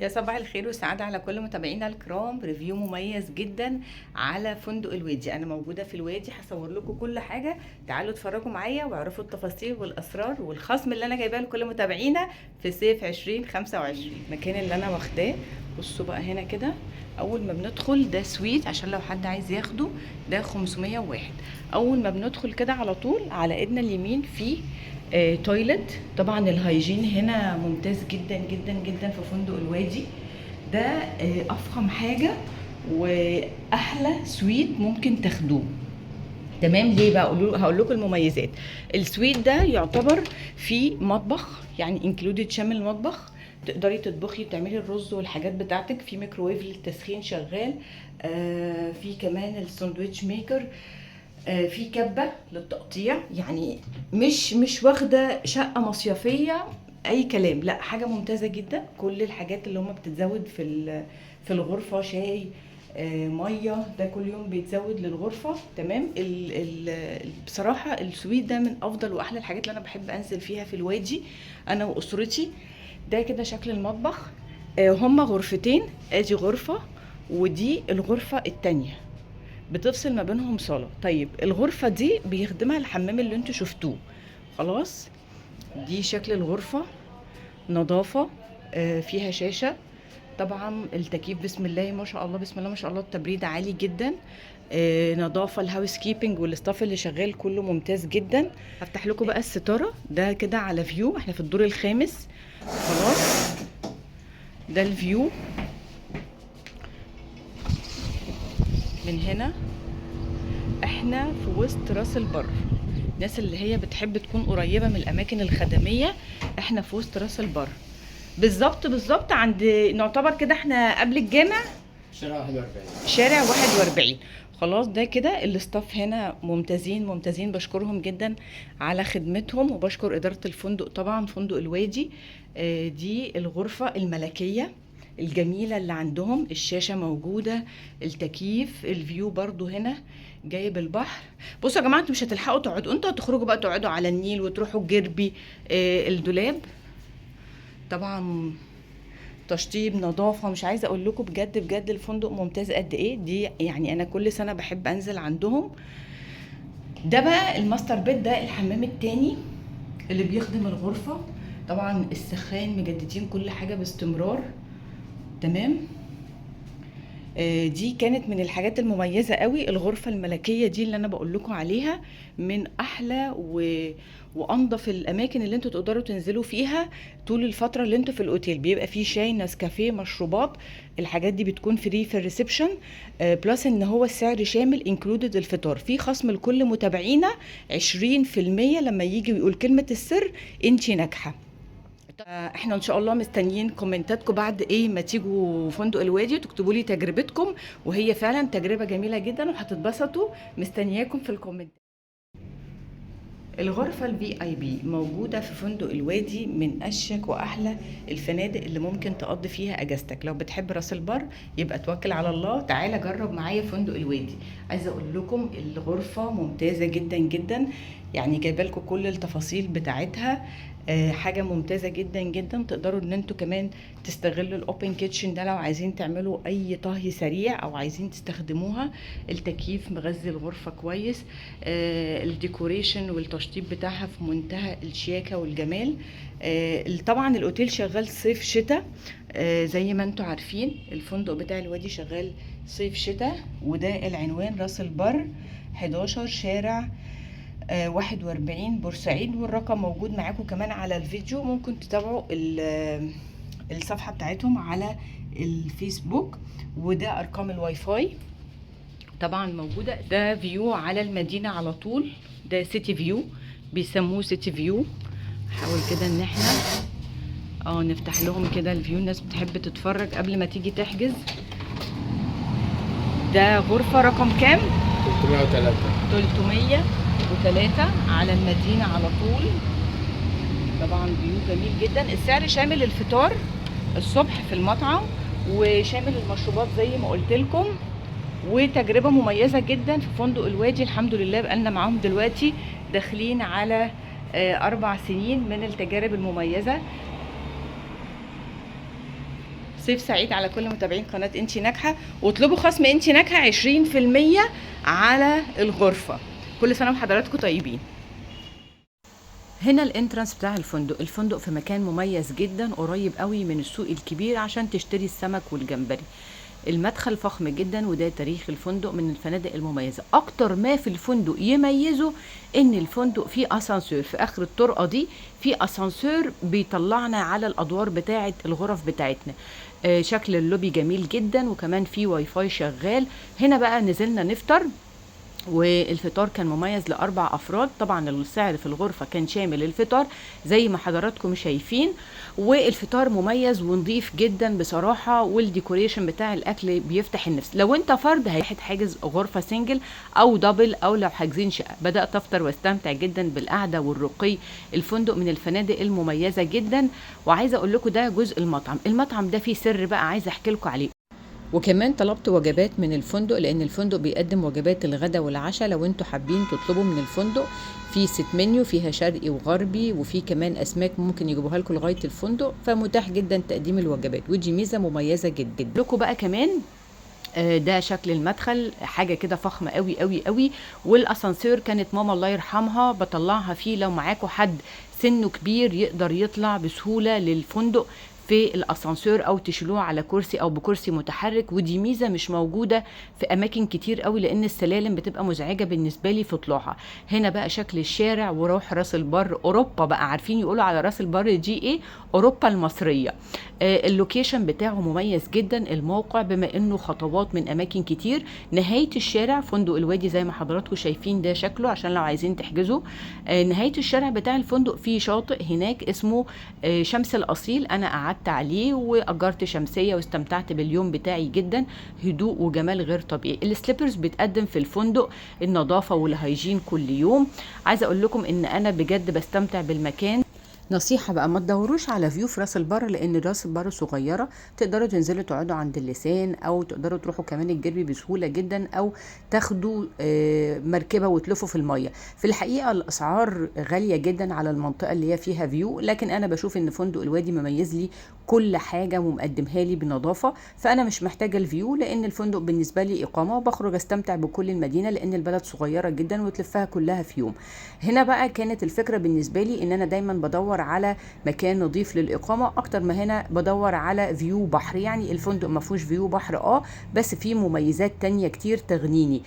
يا صباح الخير والسعادة على كل متابعينا الكرام. review مميز جدا على فندق الوادي. انا موجودة في الوادي، هصور لكم كل حاجة. تعالوا اتفرجوا معايا واعرفوا التفاصيل والاسرار والخصم اللي انا جايباه لكل متابعينا في صيف 2025. المكان اللي انا واخداه، بصوا بقى هنا كده، اول ما بندخل ده suite عشان لو حد عايز ياخده، ده 501. اول ما بندخل كده على طول على ايدنا اليمين في toilet. طبعا ال hygiene هنا ممتاز جدا جدا جدا في فندق الوادي. ده افخم حاجة واحلى suite ممكن تاخدوه. تمام؟ ليه بقى؟ هقول لكم المميزات. ال suite ده يعتبر فيه مطبخ، يعني included شامل مطبخ، تقدري تطبخي وتعملي الرز والحاجات بتاعتك. في ميكروويف للتسخين شغال، في كمان ال sandwich maker، في كبه للتقطيع. يعني مش واخده شقه مصيفيه اي كلام، لا، حاجة ممتازة جدا. كل الحاجات اللي هم بتتزود في الغرفه، شاي، ميه، ده كل يوم بيتزود للغرفه. تمام؟ ال ال بصراحة ال suite ده من افضل واحلى الحاجات اللي انا بحب انزل فيها في الوادي انا واسرتي. ده كده شكل المطبخ. هما غرفتين، ادي غرفة ودي الغرفة التانية، بتفصل ما بينهم صاله. طيب الغرفة دي بيخدمها الحمام اللي انتوا شفتوه. خلاص، دي شكل الغرفه، نظافه، فيها شاشة، طبعا التكييف بسم الله ما شاء الله، بسم الله ما شاء الله، التبريد عالي جدا، نظافه، ال housekeeping وال staff اللي شغال كله ممتاز جدا. هفتح لكم بقى الستارة، ده كده على view، احنا في الدور الخامس. خلاص، ده ال view من هنا. احنا في وسط راس البر، الناس اللي هي بتحب تكون قريبة من الأماكن الخدمية، احنا في وسط راس البر بالظبط بالظبط، عند نعتبر كده احنا قبل الجامع، شارع 41. شارع 41. خلاص، ده كده ال staff هنا ممتازين ممتازين، بشكرهم جدا على خدمتهم وبشكر إدارة الفندق طبعا فندق الوادي. دي الغرفة الملكية الجميلة اللي عندهم، الشاشة موجودة، التكييف، ال view برضو هنا جايب البحر. بصوا يا جماعة، انتوا مش هتلحقوا تقعدوا، انتوا هتخرجوا بقى تقعدوا على النيل وتروحوا الجربي. الدولاب طبعا تشطيب، نظافة، مش عايزة اقول لكم بجد بجد الفندق ممتاز قد ايه. دي يعني انا كل سنة بحب انزل عندهم. ده بقى ال master bed، ده الحمام التاني اللي بيخدم الغرفة. طبعا السخان مجددين كل حاجة باستمرار. تمام؟ دي كانت من الحاجات المميزة قوي، الغرفة الملكية دي اللي انا بقول لكم عليها، من احلى وانضف الاماكن اللي انتوا تقدروا تنزلوا فيها طول الفترة اللي انتوا في الاوتيل. بيبقى فيه شاي، نسكافيه، مشروبات، الحاجات دي بتكون free في ال reception. Plus ان هو السعر شامل included الفطار. في خصم لكل متابعينا 20% لما يجي ويقول كلمة السر انتي ناجحة. احنا ان شاء الله مستنيين كومنتاتكم بعد ايه ما تيجوا فندق الوادي وتكتبوا لي تجربتكم، وهي فعلا تجربة جميلة جدا وهتتبسطوا. مستنياكم في الكومنتات. الغرفة ال VIP موجودة في فندق الوادي، من أشيك وأحلى الفنادق اللي ممكن تقضي فيها أجازتك. لو بتحب راس البر يبقى توكل على الله، تعالى جرب معايا فندق الوادي. عايزة أقول لكم الغرفة ممتازة جدا جدا، يعني جايبه لكم كل التفاصيل بتاعتها، حاجة ممتازة جدا جدا. تقدروا ان انتوا كمان تستغلوا ال open kitchen ده لو عايزين تعملوا اي طهي سريع او عايزين تستخدموها. التكييف مغذي الغرفة كويس، ال decoration والتشطيب بتاعها في منتهى الشياكة والجمال. طبعا الاوتيل شغال صيف شتاء، زي ما انتوا عارفين الفندق بتاع الوادي شغال صيف شتاء. وده العنوان، راس البر 11 شارع 41 بورسعيد، والرقم موجود معاكم كمان على الفيديو. ممكن تتابعوا الصفحة بتاعتهم على الفيسبوك، وده ارقام الواي فاي طبعا موجودة. ده view على المدينة على طول، ده city view، بيسموه city view. حاول كده ان احنا نفتح لهم كده ال view، الناس بتحب تتفرج قبل ما تيجي تحجز. ده غرفة رقم كام؟ 303. 303 على المدينة على طول. طبعا view جميل جدا. السعر شامل الفطار الصبح في المطعم وشامل المشروبات زي ما قلت لكم، وتجربة مميزة جدا في فندق الوادي. الحمد لله بقالنا معاهم دلوقتي داخلين على 4 سنين من التجارب المميزة. صيف سعيد على كل متابعين قناة انتي ناجحة، واطلبوا خصم انتي ناجحة 20% على الغرفة. كل سنة وحضراتكم طيبين. هنا ال entrance بتاع الفندق. الفندق في مكان مميز جدا، قريب قوي من السوق الكبير عشان تشتري السمك والجمبري. المدخل فخم جدا، وده تاريخ الفندق، من الفنادق المميزة. اكتر ما في الفندق يميزه ان الفندق فيه اسانسير في اخر الطرقة دي، في اسانسير بيطلعنا على الادوار بتاعة الغرف بتاعتنا. شكل اللوبي جميل جدا، وكمان فيه واي فاي شغال. هنا بقى نزلنا نفطر، والفطار كان مميز ل4 أفراد. طبعا السعر في الغرفة كان شامل الفطار زي ما حضراتكم شايفين، والفطار مميز ونظيف جدا بصراحة، وال decoration بتاع الأكل بيفتح النفس. لو انت فرد هيحد حاجز غرفة single أو double، أو لو حاجزين شقة. بدأت أفطر واستمتع جدا بالقعدة والرقي. الفندق من الفنادق المميزة جدا. وعايزة أقول لكم ده جزء المطعم. المطعم ده فيه سر بقى عايزة أحكي لكم عليه. وكمان طلبت وجبات من الفندق، لان الفندق بيقدم وجبات الغداء والعشاء. لو انتوا حابين تطلبوا من الفندق، في set menu فيها شرقي وغربي، وفي كمان اسماك ممكن يجيبوها لكم لغاية الفندق، فمتاح جدا تقديم الوجبات، ودي ميزة مميزة جدا لكم. بقى كمان ده شكل المدخل، حاجة كده فخمة قوي قوي قوي. والاسانسير كانت ماما الله يرحمها بطلعها فيه، لو معاكم حد سنة كبير يقدر يطلع بسهولة للفندق في الاسانسير، او تشيلوه على كرسي او بكرسي متحرك. ودي ميزة مش موجودة في اماكن كتير قوي، لان السلالم بتبقى مزعجة بالنسبة لي في طلوعها. هنا بقى شكل الشارع وروح راس البر، اوروبا بقى، عارفين يقولوا على راس البر دي ايه؟ اوروبا المصرية. ال location بتاعه مميز جدا، الموقع بما انه خطوات من اماكن كتير. نهاية الشارع فندق الوادي زي ما حضراتكم شايفين ده شكله، عشان لو عايزين تحجزوا. نهاية الشارع بتاع الفندق فيه شاطئ هناك اسمه شمس الاصيل، انا قعدت عليه واجرت شمسية واستمتعت باليوم بتاعي جدا، هدوء وجمال غير طبيعي. ال slippers بتقدم في الفندق النظافة وال hygiene كل يوم. عايزه اقول لكم ان انا بجد بستمتع بالمكان. نصيحة بقى، ما تدوروش على view في راس البر، لان راس البر صغيرة، تقدروا تنزلوا تقعدوا عند اللسان، او تقدروا تروحوا كمان الجربي بسهولة جدا، او تاخدوا مركبة وتلفوا في المية. في الحقيقة الاسعار غالية جدا على المنطقة اللي هي فيها view، لكن انا بشوف ان فندق الوادي مميز لي كل حاجة ومقدمها لي بنظافة، فانا مش محتاجة ال view، لان الفندق بالنسبة لي اقامة، وبخرج استمتع بكل المدينة لان البلد صغيرة جدا وتلفها كلها في يوم. هنا بقى كانت الفكرة بالنسبة لي ان انا دايما بدور على مكان نظيف للإقامة أكتر ما هنا بدور على view بحر. يعني الفندق ما فيهوش view بحر، بس فيه مميزات تانية كتير تغنيني.